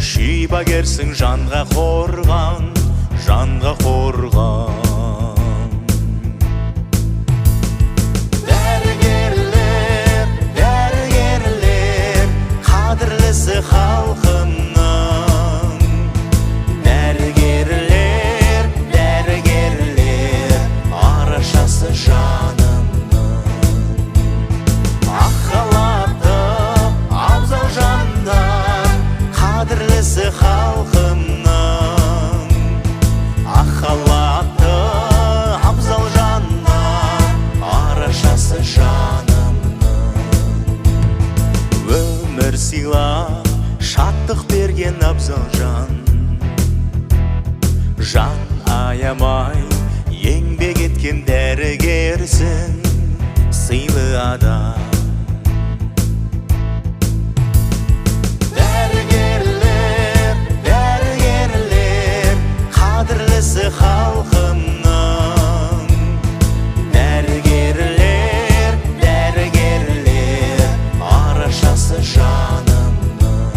Шипагерсің жанға қорған, жанға қорған. Дәрігерлер, дәрігерлер, қадірлісі халқымның. Дәрігерлер, дәрігерлер, арашасы жанымның. Ақ халатты абзал жандар, қадірлісі халқымның. Ақ халатты абзал жандар, арашасы жанымның. Өмір сыйлап, шаттық берген абзал жан. Жан аямай еңбек еткен дәрігерсің, сыйлы адам. Дәрігерлер, дәрігерлер, қадірлісі халқымның. Дәрігерлер, дәрігерлер, арашасы жанымның.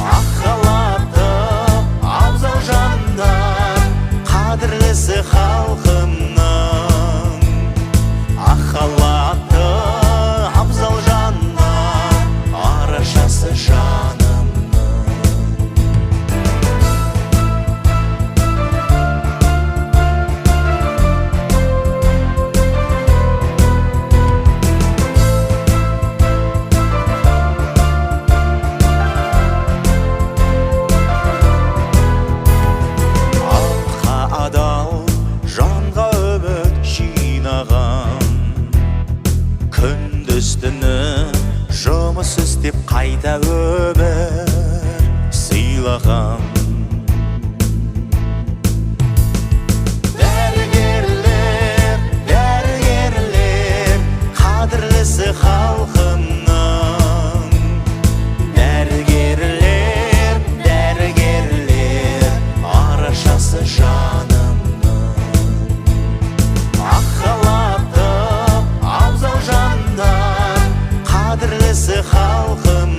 Ақ халатты абзал жандар, қадірлісі халқымның. Ақ халатты абзал жандар, арашасы жанымның. Атқа адал, жанға үміт жинаған. Күндіз түні жұмыс істеп қайта өмір сыйлаған. Дәрігерлер, дәрігерлер, қадірлісі халқымның. Дәрігерлер, дәрігерлер, арашасы жанымның. Ақ халатты абзал жандар, қадірлісі халқымның.